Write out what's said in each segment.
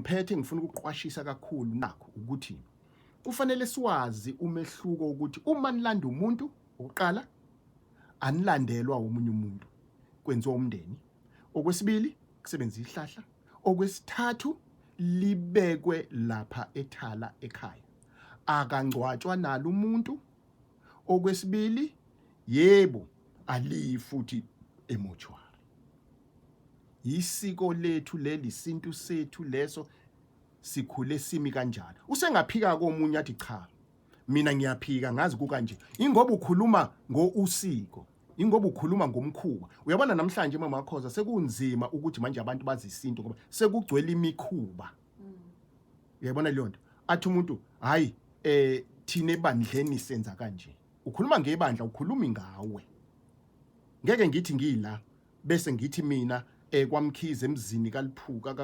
Ngiphethe ngifuna ukuqwashisa kakhulu nakho ukuthi kufanele siwazi umehluko ukuthi uma nilanda umuntu oqala, anilandelwa omunye umuntu, kwenziwa umndeni. Okwesibili, kusebenza ihlahla. Okwesithathu, libekwe lapha ethala ekhaya, akangcwatshwa nalo umuntu. Okwesibili, yebo, aliyi futhi emochwari. Isiko lethu leli, isintu sethu leso, sikhule simi kanjalo. Usengaphika komunye athi, "Cha, mina ngiyaphika, ngazi kukanje." Ingoba ukhuluma ngousiko, ingoba ukhuluma ngomkhuba. Uyabona namhlanje, mama Khoza, sekunzima ukuthi manje abantu bazi isintu ngoba sekugcwele imikhuba. Uyabona leyo nto, athi umuntu, "Hayi, thina ebandleni senza kanje." Ukhuluma ngebandla, ukhulumi ngawe. Ngeke ngithi ngila bese ngithi mina kwaMkhize, emzini kaLiphuka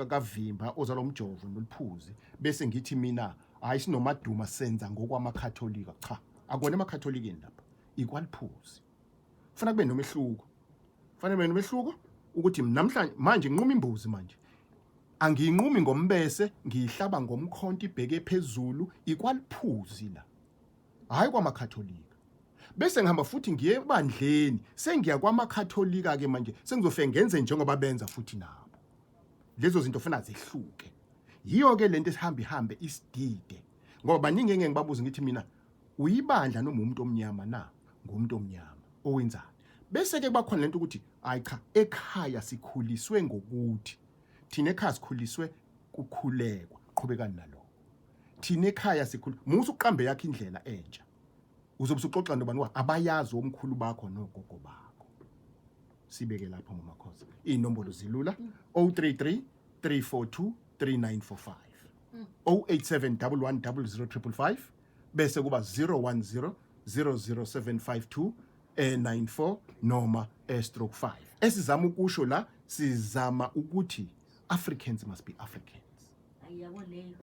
kaVimba ozalwa umjovo noliphuzi, bese ngithi mina, "Hayi, sinomaduma, senza ngokwamakatholika." Cha, akona emakatholikeni lapha, ikwaliphuzi. Kufanele kube nomehluko, kufanele kube nomehluko ukuthi namhlanje manje nginquma imbuzi, manje angiyinqumi ngombese, ngiyihlaba ngomkhonto ibheke phezulu. Ikwaliphuzi la, hayi kwamakatholika. Bese ngihamba futhi ngiye ebandleni, sengiya kwamakatholika ke manje, sengizofike ngenze njengoba benza futhi nabo. Lezo zinto funa zehluke. Yiyo ke lento esihamba ihambe isidide, ngoba baningi engeke ngibabuze ngithi mina, "Uyibandla noma umuntu omnyama na?" Ngumuntu omnyama owenzani? Bese ke kuba khona lento ukuthi, hayi cha, ekhaya sikhuliswe ngokuthi, thina ekhaya sikhuliswe kukhulekwa. Qhubekani nalokho. Thina ekhaya sikhulu musu uqambe yakhe indlela entsha, uzobe usuxoxa nobani wa abayazi omkhulu bakho nogogo bakho. Sibeke lapho, mama Khoza. Inombolo zilula: 033 342 3945, 087 11 00555, bese kuba 010 00752 94 noma stroke 5. Esizama ukusho la, sizama ukuthi Africans must be Africans. Ayiyabo leyo.